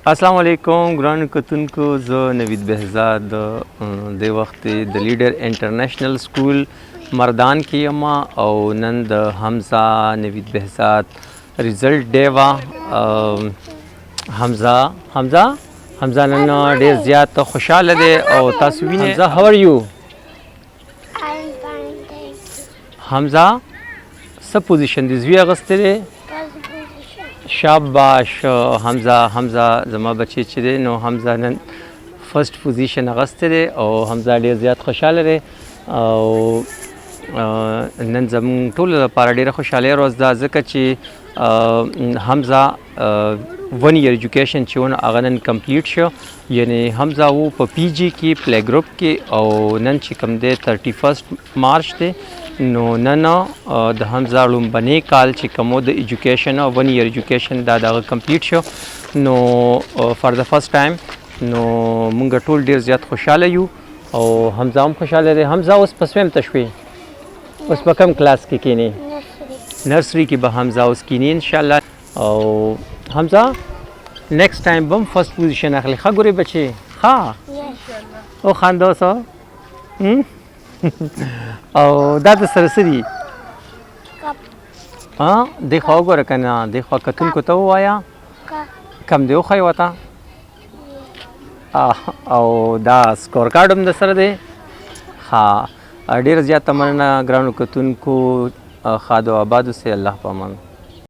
السلام علیکم ګرانو کتونکو، زه نوید بهزاد د وخت د لیډر انټرنیشنل سکول مردان کې یم او نن د حمزه نوید بهزاد ریزلټ ډے وا. حمزه حمزه حمزه نن ډیر زیات خوشاله دی او تاسو وینئ. حمزه، how are you? I'm fine, thank you. حمزه، څه پوزیشن دی زوی اغوستی دی؟ First position. شاباش حمزه. حمزه زما بچی چې دی، نو حمزه نن فرست پوزیشن اغوستی دی او حمزه ډیر زیات خوشاله دی او نن زموږ ټولو لپاره ډیره خوشحالۍ ورځ ده، ځکه چې حمزه 1 year education چې ونه هغه نن complete شو. یعنی حمزه وو په PG کې play group کې او نن چې کوم دی 31 مارچ دی، نو نن د حمزه لومبنی کال چې کوم د education 1 year education دا دغه complete شو. نو for the first time نو مونږ ټول ډیر زیات خوشاله یو او حمزه هم خوشاله دی. حمزه، اوس په سویم ته شوې؟ اوس په کوم کلاس کې کینی؟ Nursery. Nursery کې به حمزه اوس کینی ان شاء الله. او حمزه، next time به هم first position اخلي. ښه ګورې بچې؟ ښه؟ Yes. او خانده اوس. او دا د سره څه دي؟ Cup. ها، دې خوا وګوره که نه، دې خوا کتونکو ته ووایه. Cup. کم دی وښیې ورته. او دا score card هم د سره دی. ښه، ډېره زیاته مننه ګرانو کتونکو. ښاد او آباد اوسئ. الله په امان.